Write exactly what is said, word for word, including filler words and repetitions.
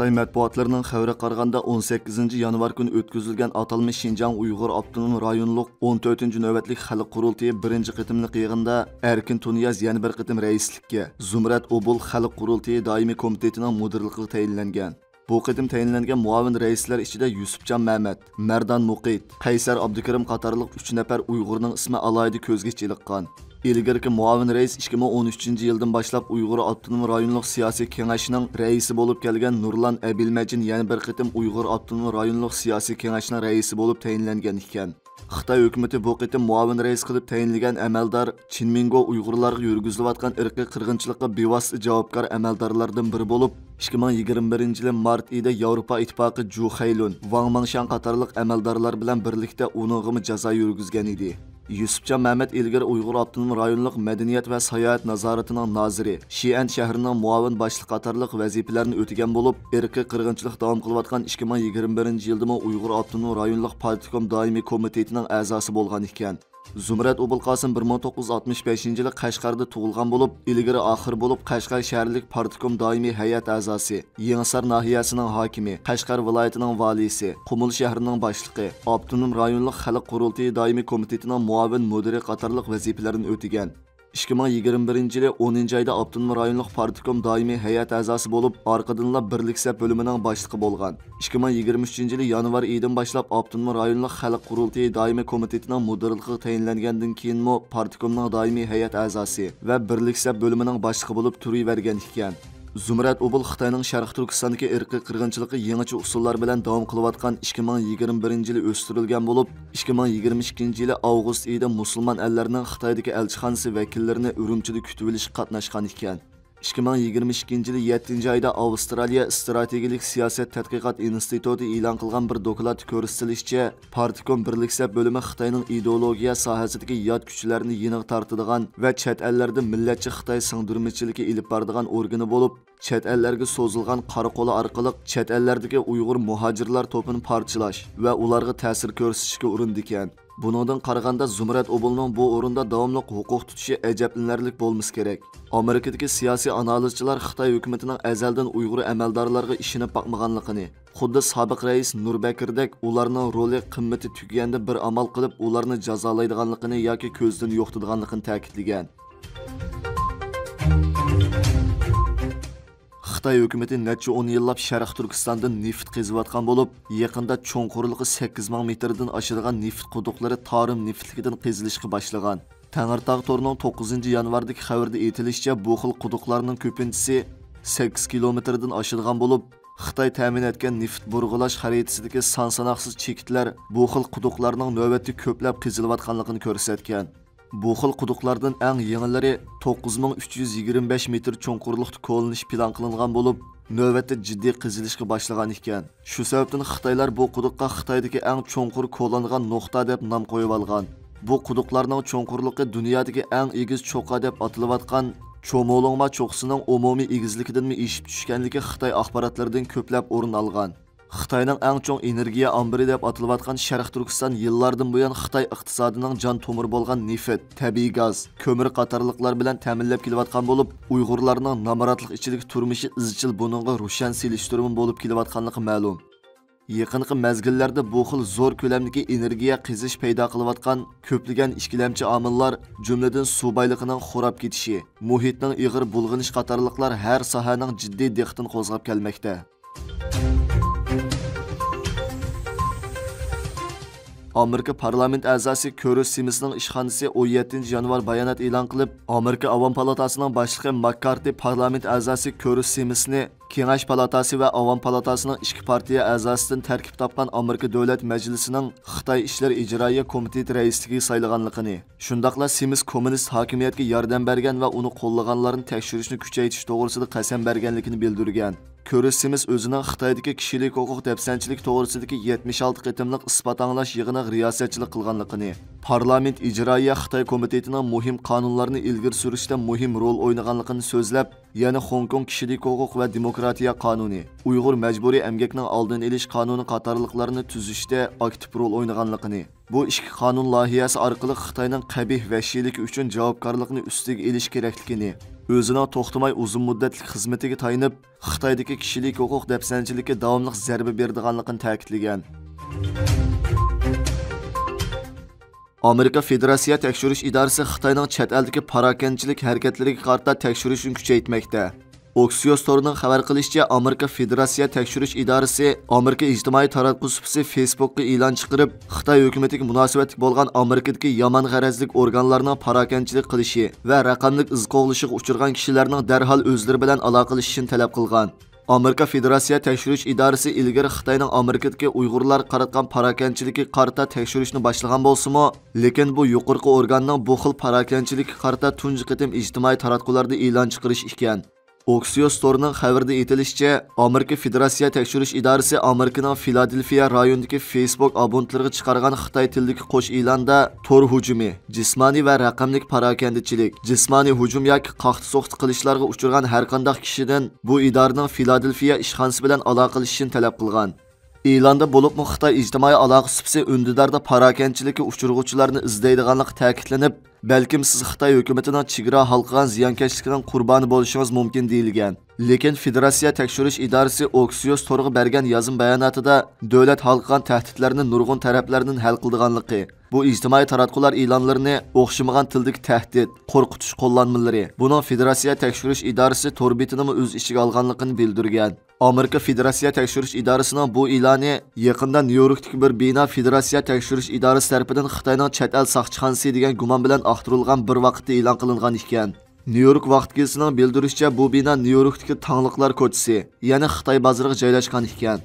خىتاي مەتبۇئاتلىرىنىڭ خەۋىرىگە قارىغاندا، ئون سەككىزىنچى يانۋار كۈنى ئۆتكۈزۈلگەن ئاتالمىش شىنجاڭ ئۇيغۇر ئاپتونوم رايونلۇق ئون تۆتىنچى نۆۋەتلىك خەلق قۇرۇلتىيى بىرىنچى قېتىملىق يىغىنىدا ئەركىن تۇنىياز يەنە بىر قېتىم رەئىسلىككە، زۇمرەت ئوبۇل خەلق قۇرۇلتىيى دائىمىي كومىتېتىنىڭ مۇدىرلىقىغا تەيىنلەنگەن. بۇ قېتىم تەيىنلەنگەن مۇئاۋىن رەئىسلەر ئىچىدە يۈسۈپجان مەمەت، مەردان مۇقىت، قەيسەر ئابدۇكېرىم قاتارلىق ئۈچ نەپەر ئۇيغۇرنىڭ ئىسمى ئالاھىدە كۆزگە چېلىققان. ئىلگىرىكى مۇئاۋىن رەئىس ئىككى مىڭ ئون ئۈچىنچى يىلدىن باشلاپ ئۇيغۇر ئاپتونوم رايونلۇق سىياسىي كېڭەشنىڭ رەئىسى بولۇپ كەلگەن نۇرلان ئەبىلمەجىن يەنە بىر قېتىم ئۇيغۇر ئاپتونوم رايونلۇق سىياسىي كېڭەشنىڭ رەئىسى بولۇپ تەيىنلەنگەن ئىكەن. خىتاي ھۆكۈمىتى بۇ قېتىم مۇئاۋىن رەئىس قىلىپ تەيىنلىگەن ئەمەلدار چىن مىڭگو ئۇيغۇرلارغا يۈرگۈزۈلۈۋاتقان ئىرقىي قىرغىنچىلىققا بىۋاسىتە جاۋابكار ئەمەلدارلاردىن بىرى بولۇپ، ئىككى مىڭ يىگىرمە بىرىنچى يىلى مارت ئېيىدا ياۋروپا ئىتتىپاقى جۇ خەيلۈن، ۋاڭ ماڭشياڭ قاتارلىق ئەمەلدارلار بىلەن بىرلىكتە ئۇنىڭغىمۇ جازا يۈرگۈزگەن ئىدى. يۈسۈپجان مەمەت ئىلگىرى ئۇيغۇر ئاپتونوم رايونلۇق مەدەنىيەت ۋە ساياھەت نازارىتىنىڭ نازىرى، شىئەن شەھىرىنىڭ مۇئاۋىن باشلىقى قاتارلىق ۋەزىپىلەرنى ئۆتىگەن بولۇپ، ئىرقىي قىرغىنچىلىق داۋام قىلىۋاتقان ئىككى مىڭ يىگىرمە بىرىنچى يىلدىمۇ ئۇيغۇر ئاپتونوم رايونلۇق پارتكوم دائىمىي كومىتېتىنىڭ ئەزاسى بولغان ئىكەن. زۇمرەت ئوبۇلقاسىم بىر مىڭ توققۇز يۈز ئاتمىش بەشىنچى يىلى قەشقەردە تۇغۇلغان بولۇپ، ئىلگىرى ئاخىر بولۇپ قەشقەر شەھەرلىك پارتكوم دائىمىي ھەيئەت ئەزاسى، يېڭىسار ناھىيەسىنىڭ ھاكىمى، قەشقەر ۋىلايىتىنىڭ ۋالىيسى، قۇمۇل شەھىرىنىڭ باشلىقى، ئاپتونوم رايونلۇق خەلق قۇرۇلتىيى دائىمىي كومىتېتىنىڭ مۇئاۋىن مۇدىرى قاتارلىق ۋەزىپىلەرنى ئۆتىگەن. ئىككى مىڭ يىگىرمە بىرىنچى يىلى ئونىنچى ئايدا ئاپتونوم رايونلۇق پارتكوم دائىمىي ھەيئەت ئەزاسى بولۇپ، ئارقىدىنلا بىرلىك سەپ بۆلۈمىنىڭ باشلىقى بولغان. ئىككى مىڭ يىگىرمە ئۈچىنچى يىلى يانۋار ئېيىدىن باشلاپ ئاپتونوم رايونلۇق خەلق قۇرۇلتىيى دائىمىي كومىتېتىنىڭ مۇدىرلىقىغا تەيىنلەنگەندىن كېيىنمۇ پارتكومنىڭ دائىمىي ھەيئەت ئەزاسى ۋە بىرلىك سەپ بۆلۈمىنىڭ باشلىقى بولۇپ تۇرۇۋەرگەن ئىكەن. زۇمرەت ئوبۇل خىتاينىڭ شەرقىي تۈركىستاندىكى ئىرقىي قىرغىنچىلىقى يېڭىچە ئۇسۇللار بىلەن داۋام قىلىۋاتقان ئىككى مىڭ يىگىرمە بىرىنچى يىلى ئۆستۈرۈلگەن بولۇپ، ئىككى مىڭ يىگىرمە ئىككىنچى يىلى ئاۋغۇست ئېيىدا مۇسۇلمان ئەللەرنىڭ خىتايدىكى ئەلچىخانىسى ۋەكىللىرىنى ئۈرۈمچىدە كۈتۈۋېلىشقا قاتناشقان ئىكەن. ئىككى مىڭ يىگىرمە ئىككىنچى يىلى يەتتىنچى ئايدا ئاۋسترالىيە ئىستراتېگىيىلىك سىياسەت تەتقىقات ئىنستىتۇتى ئېلان قىلغان بىر دوكلاتتا كۆرسىتىلىشىچە، پارتكوم بىرلىك سەپ بۆلۈمى خىتاينىڭ ئىدېئولوگىيە ساھەسىدىكى يات كۈچلەرنى يېنىغا تارتىدىغان ۋە چەت ئەللەردە مىللەتچى خىتاي سىڭدۈرمىچىلىكى ئېلىپ بارىدىغان ئورگىنى بولۇپ، چەت ئەللەرگە سوزۇلغان قارا قولى ئارقىلىق چەت ئەللەردىكى ئۇيغۇر مۇھاجىرلار توپىنى پارچىلاش ۋە ئۇلارغا تەسىر كۆرسىتىشكە ئۇرۇندىكەن. بۇنىڭدىن قارىغاندا، زۇمرەت ئوبۇلنىڭ بۇ ئورۇندا داۋاملىق ھوقۇق تۇتۇشى ئەجەبلىنەرلىك بولمىسا كېرەك. ئامېرىكىدىكى سىياسىي ئانالىزچىلار خىتاي ھۆكۈمىتىنىڭ ئەزەلدىن ئۇيغۇر ئەمەلدارلارغا ئىشىنىپ باقمىغانلىقىنى، خۇددى سابىق رەئىس نۇر بەكرىدەك ئۇلارنىڭ رولى قىممىتى تۈگىگەندە بىر ئامال قىلىپ ئۇلارنى جازالايدىغانلىقىنى ياكى كۆزدىن يوقىتىدىغانلىقىنى تەكىتلىگەن. خىتاي ھۆكۈمىتى نەچچە ئون يىللاپ شەرقىي تۈركىستاندا نېفىت قېزىۋاتقان بولۇپ، يېقىندا چوڭقۇرلۇقى سەككىز مىڭ مېتىردىن ئاشىدىغان نېفىت قۇدۇقلىرى تارىم نېفىتلىكىدىن قېزىلىشقا باشلىغان. تەڭرىتاغ تورىنىڭ توققۇزىنچى يانۋاردىكى خەۋىرىدە ئېيتىلىشىچە، بۇ خىل قۇدۇقلارنىڭ كۆپىنچىسى سەككىز كىلومېتىردىن ئاشىدىغان بولۇپ، خىتاي تەمىن ئەتكەن نېفىت بۇرغىلاش خەرىتىسىدىكى سان ساناقسىز چېكىتلەر بۇ خىل قۇدۇقلارنىڭ نۆۋەتتە كۆپلەپ قېزىلىۋاتقانلىقىنى كۆرسەتكەن. بۇ خىل قۇدۇقلاردىن ئەڭ يېڭىلىرى توققۇز مىڭ ئۈچ يۈز يىگىرمە بەش مېتىر چوڭقۇرلۇقتا كولىنىش پىلان قىلىنغان بولۇپ، نۆۋەتتە جىددىي قېزىلىشقا باشلىغان ئىكەن. شۇ سەۋەبتىن خىتايلار بۇ قۇدۇققا خىتايدىكى ئەڭ چوڭقۇر كولانغان نۇقتا دەپ نام قويۇۋالغان. بۇ قۇدۇقلارنىڭ چوڭقۇرلۇقى دۇنيادىكى ئەڭ ئېگىز چوققا دەپ ئاتىلىۋاتقان چومولۇڭما چوققىسىنىڭ ئومۇمىي ئېگىزلىكىدىنمۇ ئېشىپ چۈشكەنلىكى خىتاي ئاخباراتلىرىدىن كۆپلەپ ئورۇن ئالغان. خىتاينىڭ ئەڭ چوڭ ئېنېرگىيە ئامبىرى دەپ ئاتىلىۋاتقان شەرقىي تۈركىستان يىللاردىن بۇيان خىتاي ئىقتىسادىنىڭ جان تومۇرى بولغان نېفىت، تەبىئىي گاز، كۆمۈر قاتارلىقلار بىلەن تەمىنلەپ كېلىۋاتقان بولۇپ، ئۇيغۇرلارنىڭ نامراتلىق ئىچىدىكى تۇرمۇشى ئىزچىل بۇنىڭغا روشەن سېلىشتۇرما بولۇپ كېلىۋاتقانلىقى مەلۇم. يېقىنقى مەزگىللەردە بۇ خىل زور كۆلەمدىكى ئېنېرگىيە قېزىش پەيدا قىلىۋاتقان كۆپلىگەن ئىككىلەمچى ئامىللار، جۈملىدىن سۇ بايلىقىنىڭ خوراپ كېتىشى، مۇھىتنىڭ ئېغىر بۇلغىنىشى قاتارلىقلار ھەر ساھەنىڭ جىددىي دىققىتىنى قوزغاپ كەلمەكتە. ئامېرىكا پارلامېنت ئەزاسى كۆرۈس سىمىسنىڭ ئىشخانىسى ئون يەتتىنچى يانۋار بايانات ئېلان قىلىپ، ئامېرىكا ئاۋام پالاتاسىنىڭ باشلىقى ماككارتى پارلامېنت ئەزاسى كۆرۈس سىمىسنى كېڭەش پالاتاسى ۋە ئاۋام پالاتاسىنىڭ ئىككى پارتىيە ئەزاسىدىن تەركىب تاپقان ئامېرىكا دۆلەت مەجلىسىنىڭ خىتاي ئىشلىرى ئىجرائىيە كومىتېتى رەئىسلىكىگە سايلىغانلىقىنى، شۇنداقلا سىمىس كوممۇنىست ھاكىمىيەتكە ياردەم بەرگەن ۋە ئۇنى قوللىغانلارنى تەكشۈرۈشنى كۈچەيتىش توغرىسىدا قەسەم بەرگەنلىكىنى بىلدۈرگەن. كۆرۈس سىمىس ئۆزىنىڭ خىتايدىكى كىشىلىك ھوقۇق دەپسەندىچىلىك توغرىسىدىكى يەتمىش ئالتە قېتىملىق ئىسپات ئاڭلاش يىغىنىغا رىياسەتچىلىك قىلغانلىقىنى، پارلامېنت ئىجرائىيە خىتاي كومىتېتىنىڭ مۇھىم قانۇنلارنى ئىلگىرى سۈرۈشتە مۇھىم رول ئوينىغانلىقىنى سۆزلەپ، يەنە خوڭكوڭ كىشىلىك ھوقۇق ۋە دېموكراتىيە قانۇنى، ئۇيغۇر مەجبۇرىي ئەمگەكنىڭ ئالدىنى ئېلىش قانۇنى قاتارلىقلارنى تۈزۈشتە ئاكتىپ رول ئوينىغانلىقىنى، بۇ ئىككى قانۇن لايىھەسى ئارقىلىق خىتاينىڭ قەبىھ ۋەھشىيلىكى ئۈچۈن جاۋابكارلىقنى ئۈستىگە ئېلىش كېرەكلىكىنى، ئۆزىنىڭ توختىماي ئۇزۇن مۇددەتلىك خىزمىتىگە تايىنىپ، خىتايدىكى كىشىلىك ھوقۇق دەپسەندىچىلىككە داۋاملىق زەربە بېرىدىغانلىقىنى تەكىتلىگەن. ئامېرىكا فېدېراتسىيە تەكشۈرۈش ئىدارىسى خىتاينىڭ چەت ئەلدىكى پاراكەندىچىلىك ھەرىكەتلىرىگە قارىتا تەكشۈرۈشنى كۈچەيتمەكتە. ئوكسىيوس تورىنىڭ خەۋەر قىلىشىچە، ئامېرىكا فېدېراتسىيە تەكشۈرۈش ئىدارىسى ئامېرىكا ئىجتىمائىي تاراتقۇ سۇپىسى فېيسبوكقا ئېلان چىقىرىپ، خىتاي ھۆكۈمىتىگە مۇناسىۋەتلىك بولغان ئامېرىكىدىكى يامان غەرەزلىك ئورگانلارنىڭ پاراكەندىچىلىك قىلىشى ۋە رەقەملىك ئىز قوغلىشىغا ئۇچرىغان كىشىلەرنىڭ دەرھال ئۆزلىرى بىلەن ئالاقىلىشىشىنى تەلەپ قىلغان. ئامېرىكا فېدېراتسىيە تەكشۈرۈش ئىدارىسى ئىلگىرى خىتاينىڭ ئامېرىكىدىكى ئۇيغۇرلارغا قاراتقان پاراكەندىچىلىكىگە قارىتا تەكشۈرۈشنى باشلىغان بولسىمۇ، لېكىن بۇ يۇقىرىقى ئورگاننىڭ بۇ خىل پاراكەندىچىلىككە قارىتا تۇنجى قېتىم ئىجتىمائىي تاراتقۇلاردا ئېلان چىقىرىشى ئىكەن. ئوكسىيوس تورىنىڭ خەۋىرىدە ئېيتىلىشىچە، ئامېرىكا فېدېراتسىيە تەكشۈرۈش ئىدارىسى ئامېرىكىنىڭ فىلادېلفىيە رايونىدىكى فېيسبوك ئابونتلىرىغا چىقارغان خىتاي تىلىدىكى قوش ئېلاندا تور ھۇجۇمى، جىسمانىي ۋە رەقەملىك پاراكەندىچىلىك، جىسمانىي ھۇجۇم ياكى قاقتى-سوقتى قىلىشلارغا ئۇچرىغان ھەرقانداق كىشىدىن بۇ ئىدارىنىڭ فىلادېلفىيە ئىشخانىسى بىلەن ئالاقىلىشىشىنى تەلەپ قىلغان. ئېلاندا بولۇپمۇ خىتاي ئىجتىمائىي ئالاقە سۇپىسى ئۈندىداردا پاراكەندىچىلىككە ئۇچرىغۇچىلارنى ئىزدەيدىغانلىقى تەكىتلىنىپ، بەلكىم سىز خىتاي ھۆكۈمىتىنىڭ چېگرا ھالقىغان زىيانكەشلىكىنىڭ قۇربانى بولۇشىڭىز مۇمكىن دېيىلگەن. لېكىن فېدېراتسىيە تەكشۈرۈش ئىدارىسى ئوكسىيوس تورىغا بەرگەن يازما باياناتىدا دۆلەت ھالقىغان تەھدىتلەرنى نۇرغۇن تەرەپلەردىن ھەل قىلىدىغانلىقى، بۇ ئىجتىمائىي تاراتقۇلار ئېلانلىرىنى ئوخشىمىغان تىلدىكى تەھدىت، قورقۇتۇش قوللانمىلىرى، بۇنىڭ فېدېراتسىيە تەكشۈرۈش ئىدارىسى تور بېتىنىمۇ ئۆز ئىچىگە ئالغانلىقىنى بىلدۈرگەن. ئامېرىكا فېدېراتسىيە تەكشۈرۈش ئىدارىسىنىڭ بۇ ئېلانى يېقىندا نيۇ يوركتىكى بىر بىنا فېدېراتسىيە تەكشۈرۈش ئىدارىسى تەرىپىدىن خىتاينىڭ چەت ئەل ساقچىخانىسى دېگەن گۇمان بىلەن ئاختۇرۇلغان بىر ۋاقىتتا ئېلان قىلىنغان ئىكەن. نيۇ يورك ۋاقىت گېزىتىنىڭ بىلدۈرۈشىچە، بۇ بىنا نيۇ يوركتىكى تاڭلىقلار كوچىسى، يەنى خىتاي بازىرىغا جايلاشقان ئىكەن.